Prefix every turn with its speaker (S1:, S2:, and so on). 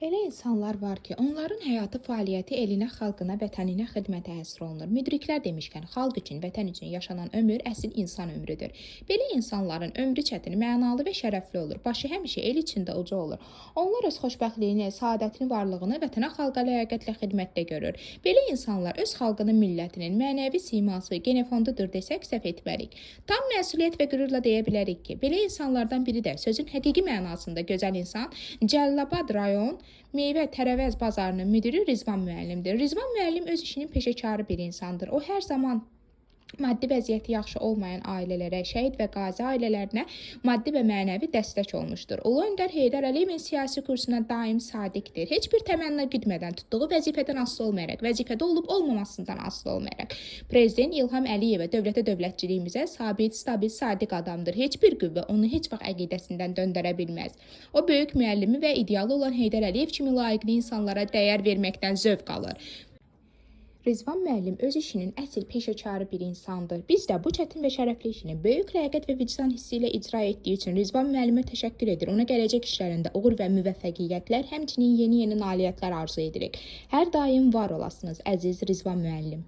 S1: Elə insanlar var ki, onların həyatı, fəaliyyəti elinə, xalqına, vətəninə xidmətə həsr olunur. Müdriklər demişkən, xalq üçün, vətən üçün yaşanan ömür əsl insan ömrüdür. Belə insanların ömrü çətin, mənalı və şərəfli olur. Başı həmişə el içində uca olur. Onlar öz xoşbəxtliyini, saadətini, varlığını vətənə, xalqa ləyaqətlə xidmətdə görür. Belə insanlar öz xalqının, millətinin mənəvi siması, genofondudur desək səhv etmərik. Tam məsuliyyət və qürurla deyə bilərik ki, belə insanlardan biri də sözün həqiqi mənasında gözəl insan Cəlilabad rayon Meyvə tərəvəz bazarının müdiri Rizvan müəllimdir. Rizvan müəllim öz işinin peşəkarı bir insandır. O hər zaman maddi vəziyyəti yaxşı olmayan ailələrə, şəhid və qazi ailələrinə maddi və mənəvi dəstək olmuşdur. Ulu öndər Heydər Əliyevin siyasi kursuna daim sadiqdir. Heç bir təmənna güdmədən, tutduğu vəzifədən asılı olmayaraq, vəzifədə olub olmamasından asılı olmayaraq, Prezident İlham Əliyevə, dövlətə, dövlətçiliyimizə sabit, stabil, sadiq adamdır. Heç bir qüvvə onu heç vaxt əqidəsindən döndərə bilməz. O böyük müəllimi və idealı olan Heydər Əliyev kimi layiqli insanlara dəyər verməkdən zövq alır. Rizvan müəllim öz işinin əsl peşəkarı bir insandır. Biz də bu çətin və şərəfli işini böyük ləyaqət və vicdan hissi ilə icra etdiyi üçün Rizvan müəllimə təşəkkür edir. Ona gələcək işlərində uğur və müvəffəqiyyətlər, həmçinin yeni-yeni nailiyyətlər arzu edirik. Hər daim var olasınız, əziz Rizvan müəllim.